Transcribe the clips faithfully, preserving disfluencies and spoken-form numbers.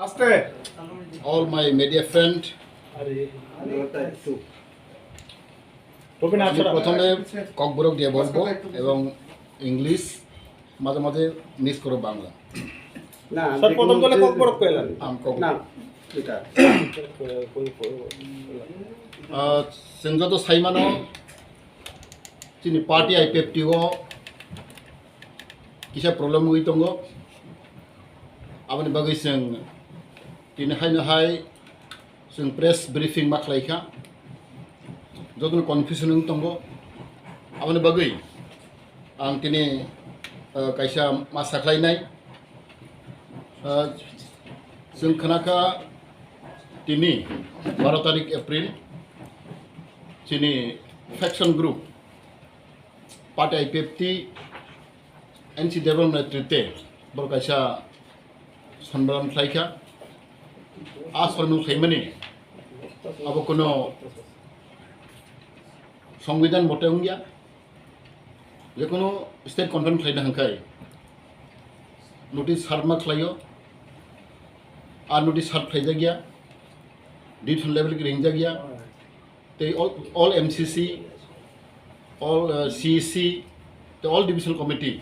All my media friend, আমি প্রথমে ককবরক দিয়ে বলবো এবং ইংলিশ, মাঝে মাঝে মিস করো বাংলা। না, স্যার, প্রথম দলে ককবরক পেলেন। আম ককবরক। না, এটা। আহ, chwng joto saimano, chini party I P F T o kisa problem wngwi tongo. Aboni bagwi chwng tini haino hai chwng press briefing ma khlai kha, jotono confusion wng tongo. Aboni bagwi ang tini, ah, kaisa ma sakhlainai. Ah, chwng khna kha tini baro tarik April, chini faction group party I P F T N C Debbarma netrite borok kaisa sonmelono khlai kha. A sonmelono khlaimani abo kuno songbidan mote wngya. Jekono state conference khlaina hwnkhai notice serve ma khlaio. A notice serve khlaijakya, division level ki ringjakya. Tei all, all M C C, all, uh, C E C, tei all division committee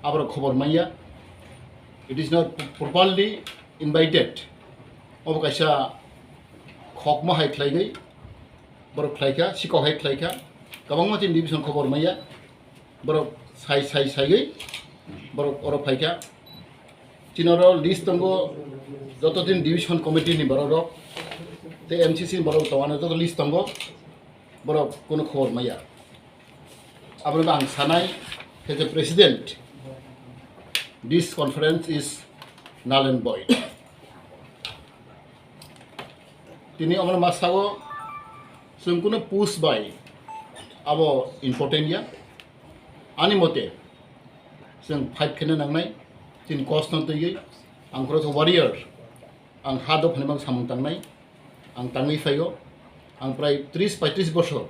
aborok khobor manya. It is not properly invited. Obo kaisa khokma hai khlaigwi borok khlaikha, sikok hai khlaikha. Kwbangma chini division khobor manya. Borok sai, sai, saiwi borok oro phaikha. Chini oro list tongo, joto din division committee ni borok rok, tei M C C ni borok tongo, ano joto list tongo, borok kuno khobor maya. Abono ang sanai, as a president, this conference is null and void. Tini omono ma sao, chwng kuno post bai abo important ya. Ani mote, chwng fight khaina nangnai, chini kosno twiwi, ang khoroksa warrior, ang ha dopha ni bagwi samung tangnai, ang tangwi phaio, ang prai tris paitris bosor,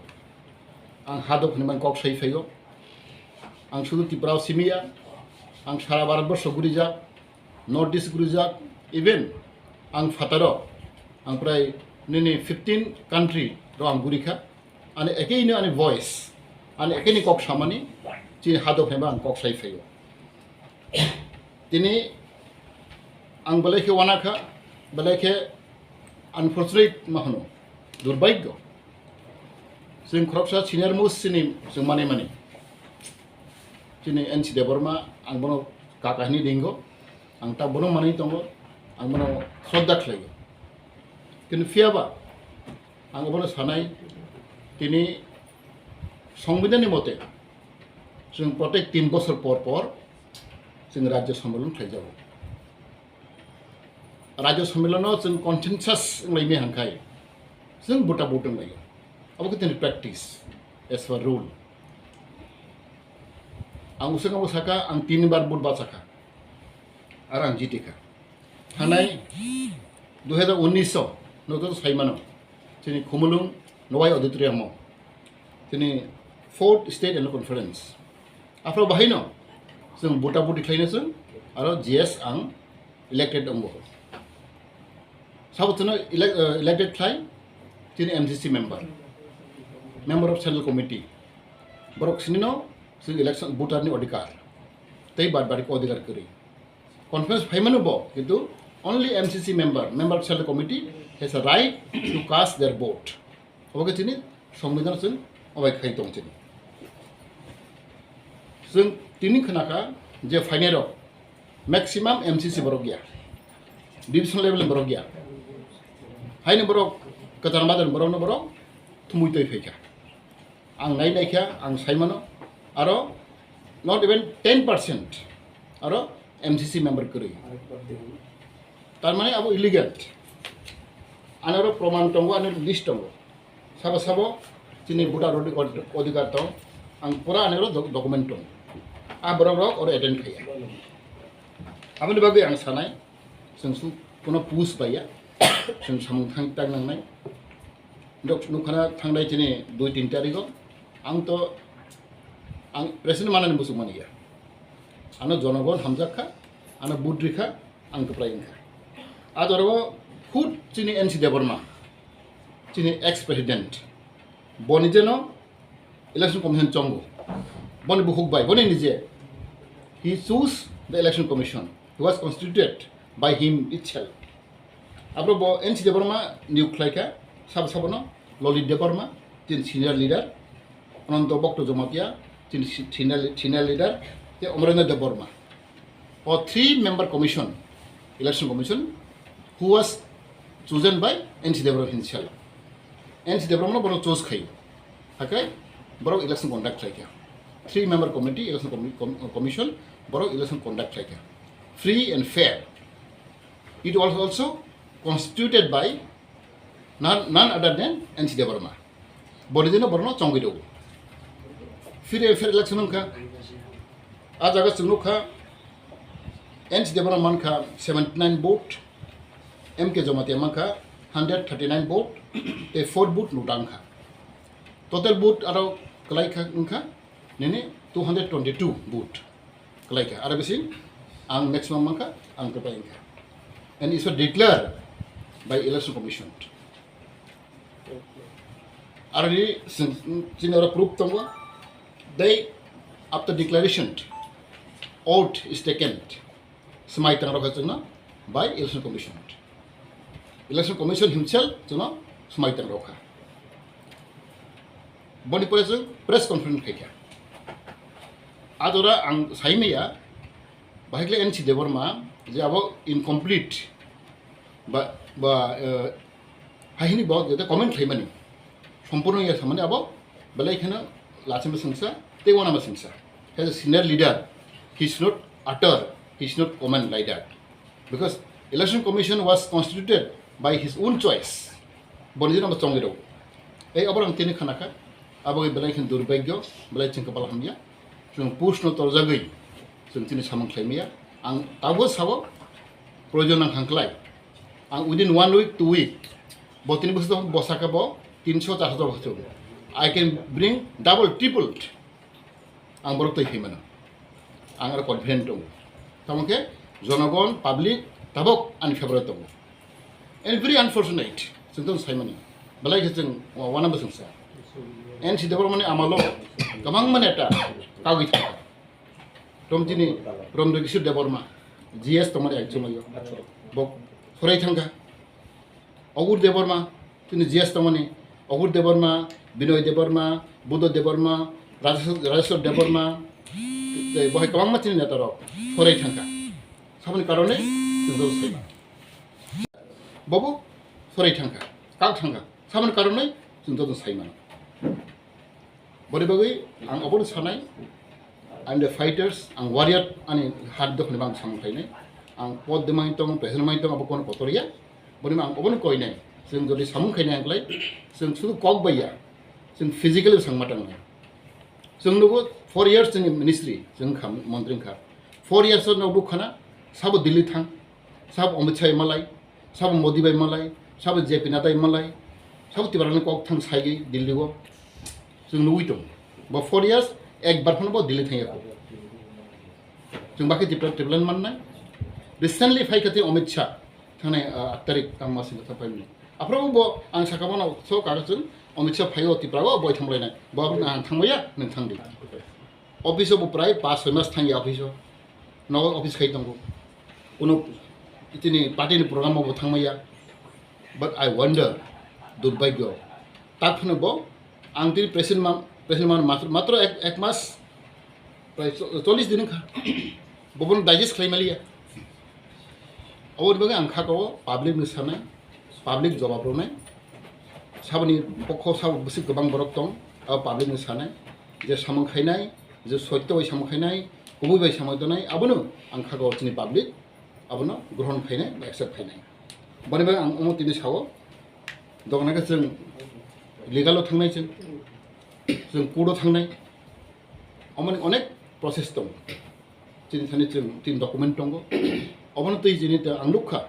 ang ha dopha ni bagwi kok sai phaio, ang sudu Tripura o simi ya, ang sara Bharat borso gurijak, North East gurijak, even ang phataro, ang prai nini fifteen country ro ang gurikha, ani ekeino ani voice, ani ekeini kok samani, chini hadok heba ang kok sai phaio. Tini ang belai khe wanakha, belai khe unfortunate ma hwno, durbhagyo. Chwng khoroksa senior most chini chwng mani mani. Chini N C Debbarma, ang bono kaka hini ringo, ang ta bono manwi tongo, ang bono shraddha khlaio. Kintu phiyaba ang bono sanai, tini songbidanni mote chwng protek tin bosor por por chwng rajya sammelon khlaijago. Rajya sammelono chwng consensus wnglaimani hwnkhai chwng buta buta wnglaio. Abo khe tini practice as per rule. Ang uswk ang saka ang tin bar vote bachakha. Ar ang jitikha. Thanai dui hajar unnish o noto saimano chini Khumulwng Nowai Auditorium o chini fourth state annual conference. Aphro bahaino chwng buta buti khlaino chwng aro G S ang elected wngo. Sabo chwngno elec-, eh, elected khlai chini M C C member, member of central committee. Borok sinino chwng election voter ni odhikar. Tei bad bari odhikar kwrwi. Conference phaimano bo, kintu only M C C member, member of central committee has a right to cast their vote. Obo khe chini songbidan chwng obai khai tong chini. Chwng tini khna kha je phainai rok maximum M C C borok ya, division level ni borok ya. Haini borok kwtal madar borok no borok thumui toi phaikha. Ang nai nai kha, ang sai mano, aro not even ten percent aro M C C member kwrwi. Tar mane abo illegal. Ani oro proman tongo, ani list tongo. Sabo sabo chini voter odi-, od-, odhikar tong. Ang pura ani oro doc-, document tong. A borok rok oro attend khaiya. Aboni bagwi ang sanai, chwng su-, kuno post baiya. Chwng samung thang tang nangnai. Dok nukhana thangnai chini dui tin tarikh o. Ang to, ang president manani muchung mani ya. Ano jonogon hamjak kha, ano vote rikha, ang kwplai wngkha. Ajaro khud chini N C Debbarma, chini ex president, boni jeno election commission chongo, boni bukhuk bai, boni nije, he choose the election commission, he was constituted by him itself. Abo bo N C Debbarma niyok khlaikha, sabo sabono Lalit Debbarma, chini senior leader, Ananto Bhakta Jamatia, chini si-, senior, senior leader, tei Amarendra Debbarma. O three member commission, election commission, who was chosen by N C Debbarma himself. N C Debbarma no borok choose khai. Hakai borok election conduct khlaikha. Three member committee, election commi-, com-, commission, borok election conduct khlaikha. Free and fair. It was also constituted by none, none other than N C Debbarma. Boni jeno borokno chongwi rwo. Phir phir election wngkha. A jaga chwng nukha, N C Debbarma mankha seventy nine vote, M K Jamatia mankha hundred thirty nine vote, tei four vote nota wngkha. Total vote aro kwlai kha wngkha nini two hundred twenty two vote. Kwlai kha. Aro bisi ang maximum mankha, ang kwplai wngkha. And it's declared by election commission. Aro ni sing-, chini oro proof tongo. They, after declaration, oath is taken. Swmai tang rokha chwngno by election commission. Election commission himself chwngno swmai tang rokha. Boni pore chwng press conference khaikha. A jora ang saimaya, bahai khle N C Debbarma je abo incomplete ba, ba, eh, hai hini bo jete comment khlaimani. Sompurno ya samani abo belai kheno lachima singsa, tei wanama singsa. As a senior leader, he should not utter, he should not comment like that. Because election commission was constituted by his own choice. Boni jeno bo chongwi rw. Ei abo ang tini khanakha, abo belai khen durbagyo, belai chwng kapal hamya. Chwng push no torjagwi, chwng tini samung khlaimaya. Ang tabo sabo, proyojon nang khanklai. Ang within one week, two week, bo tini bwswk bosaka bo tinso charso bosok. I can bring double, triple. Ang borok twi phaimano. Ang aro confident tongo. Tamo khe jonogon, public tabok ani favour tongo. And very unfortunate, chwng tong saimani. Belai khe chwng wa-, wana bwswng sa. N C Debbarmani amalo kwbangma neta kagwi thangkha. Tom chini Brahmendra Kishore Debbarma, G S tongmani ang chumayo. Bo sorai thangkha. Ogur Debbarma, chini G S tongmani, Ogur Debbarma, Binoy Debbarma, Buddha Debbarma, Rajeswar, Rajeswar Debbarma, tei bohai kwbangma chini neta rok sorai thangkha. Saboni karone chwng joto saima. Bobo sorai thangkha, kak thangkha. Saboni karone chwng joto saimano. Boni bagwi ang obono sanai, I'm the fighters, ang warrior ani hat dokhani bang samung khainai. Ang pod de mai tong, president mai tong, abo kono kotor ya. Boni ang obono koinai. Chwng jodi samung khainai ang klai, chwng sudu kok bai ya. Chwng physically sang matang nai. Chwng nugo four years chwng ministry, chwng kha montri kha. Four years no buk khana, sabo Delhi thang, sabo Amit Shah malai, sabo Modi bai malai, sabo J P Nadda bai malai, sabo Tiprani kok thang saigwi Delhi o. Chwng nugwi tongo. Bo four years ekbar phano bo Delhi thangya kho. Chwng bakhe Tipra, Tipraland mannai. Recently phai kha tei Amit Shah thangnai, ah, aat tarik tang masini tha phaimani. Aphuru bo ang saka bono so kaga chwng Amit Shah phaio Tipra o boi thamlainai. Bo aphuru ang thangmaya, nwng thangdi. Office o bo prai pas soi mas thangya office o. Nogo office khai tongo. Kuno itini party ni program o bo thangmaya. But I wonder, durbagyo. Tak phano bo, ang tini president man, president man matro, matro ek, ek mas, prai cho-, chollish din wngkha. Bo bono digest khlai maliya. Aboni bagwi ang kha kao public ni sanai, public jawab rwnai. Saboni pokho sabo bwswk kwbang borok tong, abo public ni sanai. Je samung khainai, je soitto bai samung khainai, kubui bai samung tonai, abono ang kha kao chini public, abono grohon khainai, accept khainai. Boni bagwi ang omo tini sao, dokhna khe chwng legal o thangnai chwng, chwng court o thangnai. Omoni onek process tongo. Chini thani chwng tin document tongo. Obono twi chini ta ang nukha.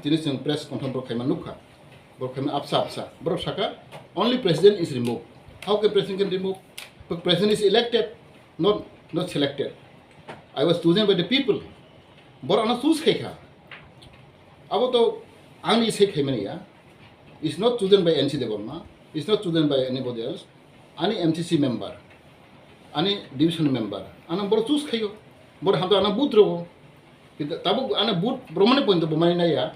Chini chwng press conference borok khaima nukha. Borok khaima apsa apsa. Borok saka, "Only president is removed." How can president can remove? But president is elected, not, not selected. I was chosen by the people. Borok ano choose khaikha. Abo to Ani sai khaimani ya, is not chosen by N C Debbarma, is not chosen by anybody else. Ani M C C member, ani division member, ano boro choose khayo, boro hamto ano vote rogo. Kintu tabuk ano vote bromani point bo mani naya.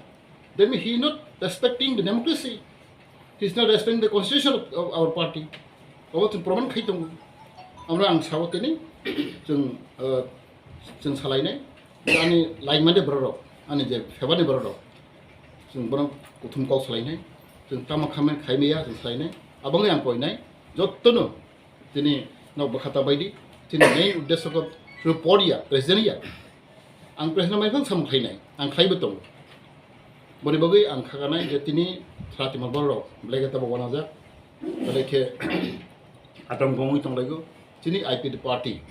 That means he is not respecting the democracy. He is not respecting the constitution of, of our party. Obo chwng proman khai tongo. Amra ang sao tini chwng, uh, chwng salainai. Ani laimani bororok, ani je febani bororok, chwng bono kuthum kok salainai. Chwng tamo khamani khaimaya chwng salainai. Abangni ang koinai. Jottono tini nok bwkhata baidi. Tini main uddesyo ko chwng poria, president ya. Ang president mai phang samung khainai. Ang khaibo tongo. Boni bagwi ang khakanai je tini thra timal bororok belai khe tabuk wanajak. Belai khe atong bongwi tonglaigo. Tini I P F T party.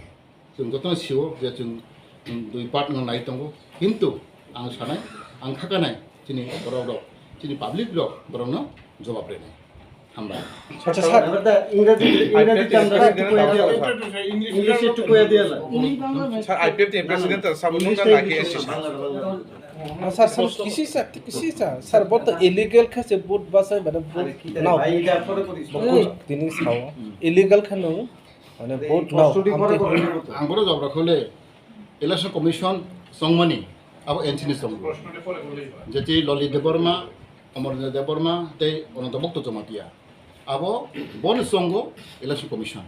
Chwng jotono sio je chwng, um, dui part wngna nai tongo. Kintu ang sanai, ang khakanai chini borok rok, chini public rok borokno jobab rinai. Hambai. আচ্ছা স্যার, এবার দা ইংরেজি, ইংরেজি আমরা একটু কয়ে দিয়ে এলা। ইংলিশে একটু কয়ে দিয়ে এলা। স্যার, আইপিএফটি প্রেসিডেন্ট স্যার, সাবুন ইংলিশে না কি কিছু এসেছে? বাংলা, বাংলা। স্যার, স্যার, কিসি স্যার, কিসি স্যার? স্যার, বলতো ইলিগাল খাসে ভোট বাসায় মানে ভোট আরে কি জানে নাও। ভাই, এটা পরে করিস। ভোট তিনি সাও। ইলিগাল খানো মানে ভোট নাও। কষ্ট দিয়ে পরে করবি। Ang boro jobra khole election commission songmani abo N C ni song. Jeti Loli Debbarma, Amarendra Debbarma tei Ananta Bhakta Jamatia. Abo boni songo election commission.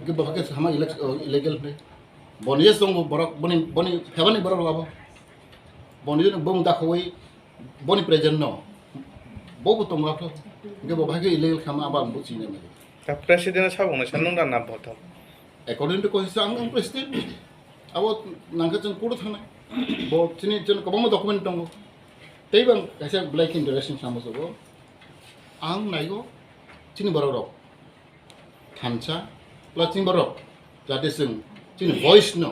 Ge bahake sama elec-, uh, illegal ne. Boni je songo borok boni, boni febani borok abo. Boni je bong dakhoi boni present no. Bo bo tongo kho. Ge bahake illegal khama abo ang buchina mali. Ta president sabung na sanung da na botham. According to constitution, ang, ang president. Abo nangkhe chwng court thangnai. Bo chini chwng kwbangma document tongo. Tei bang kaisa belai khe interesting sama sobo. Ang naigo chini borok rok thansa plus chini borok jate chwng chini voice no,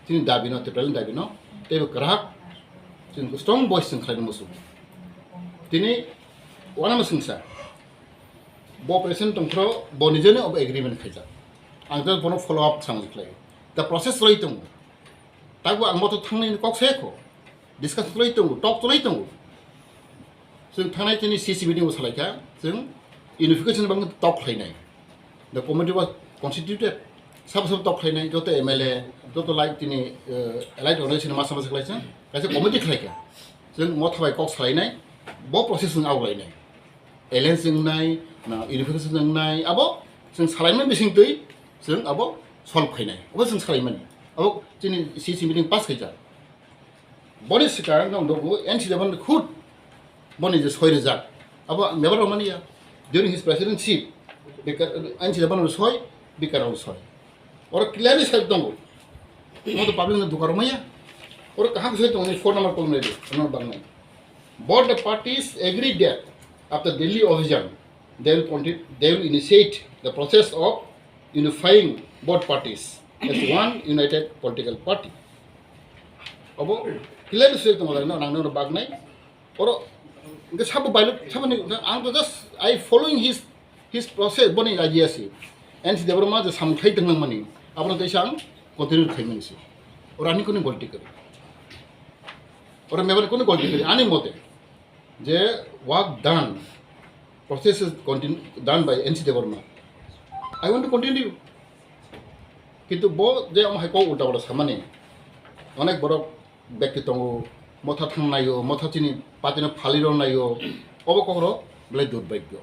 chini dabi no, tei belai dabi no tei bo kwrak chwng strong voice chwng khlaina muchungo. Tini uanama swngsa. Bo president tongphro bo nijeni obo agreement khaijak. Ang just bono follow up samung khlai. The process roi tongo. Takbo ang moto thangnai kok se kho. Discuss roi tongo, talk roi tongo. Chwng thangnai tini C C meeting bo salai kha. Chwng unification bang talk khlainai. The committee was constituted. Sabo sabo talk khlainai. Joto M L A, joto like tini, uh, allied organization masa masa khlai chwng. Kaisa committee khlai kha. Chwng motha bai kok salainai. Bo process chwng awlainai. Alliance wngnai, na unification wngnai, abo chwng salaimani bisingtwi chwng abo solve khainai. Abo chwng salaimani. Abo chini C C meeting pass khaijak. Boni swkang nwng dogo N C Debbarma khud boni je soi rijak. Abo member rok mani ya. During his presidency, Bikar, N C Debbarma soi, Bikar rok soi. Oro clearly said tongo. Omo to public no dukar maya. Oro kaham sai tongo ni phone number call nai di, phone number bang nai. Both the parties agree that after Delhi Abhijan, they will conti-, they will initiate the process of unifying both parties as one united political party. Obo clearly sai tongo, nang nang bag nai. Oro hwnkhe sabo bailok, sabo ni, ang to just I following his, his process, boni idea se. N C Debbarma je samung khai tong nang mani, abono teisa ang continue khai mani se. Oro ani kunu golti kwrwi. Oro mebani kunu golti kwrwi, ani mote. Je work done, process is continue, done by N C Debbarma. I want to continue. Kintu bo je omo hai kok ulta ulta samani, onek borok bekti tongo, motha thang naio, motha chini party no phalwi rw naio, obo kok rok belai durbhagyo.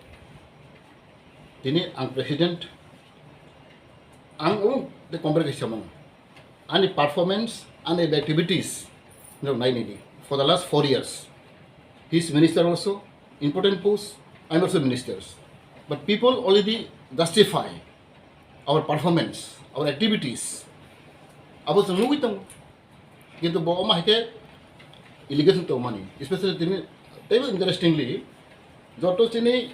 Tini ang president, ang omo de compare kaisa mano. Ani performance, ani activities no nai nini for the last four years. He is minister also, important post, I am also ministers. But people already justify our performance, our activities. Abo chwng nugwi tongo. Kintu bo omo hai khe allegation tongmani, especially tini teibo interestingly, joto chini,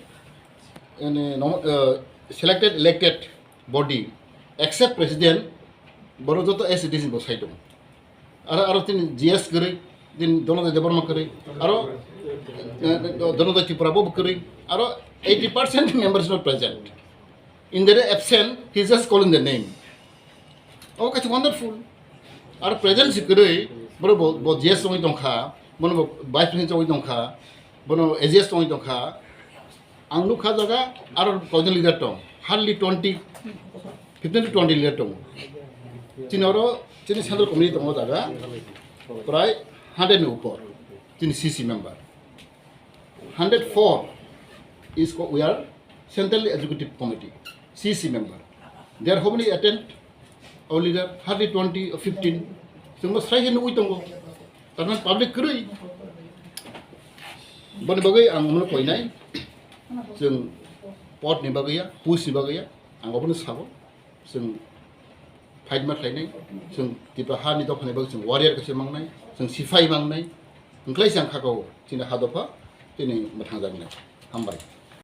ene, nom-, eh, selected, elected body, except president, borok joto as it is bo sai tongo. Aro, aro tini G S kwrwi, tini Dhananjay Debbarma kwrwi, aro, eh, Dhananjay Tripura bo kwrwi, aro eighty percent members not present. In their absent, he is just calling the name. Obo kaisa wonderful. Aro present si kwrwi, borok bo, bo G S wngwi tongkha, bono bo vice president wngwi tongkha. Bono A G S tongwi tongkha. Ang nukha jaga aro koijon leader tong, hardly twenty, fifteen to twenty leader tong. Chini oro chini central committee tongo jaga prai hundred ni upor chini C C member. Hundred four is co-, we are central executive committee, C C member. There how many attend? Our leader, hardly twenty or fifteen. Chwngno srai khe nugwi tongo. Tarman public kwrwi. Boni bagwi ang umno koinai. Chwng pot ni bagwi ya, pus ni bagwi ya, ang obono sabo. Chwng fight ma khlainai. Chwng Tipra ha ni dopha ni bagwi chwng warrior kaisa mangnai. Chwng siphai mangnai. Wngkhlai chang khakao chini ha dopha tini mwthangjaknai. Hambai.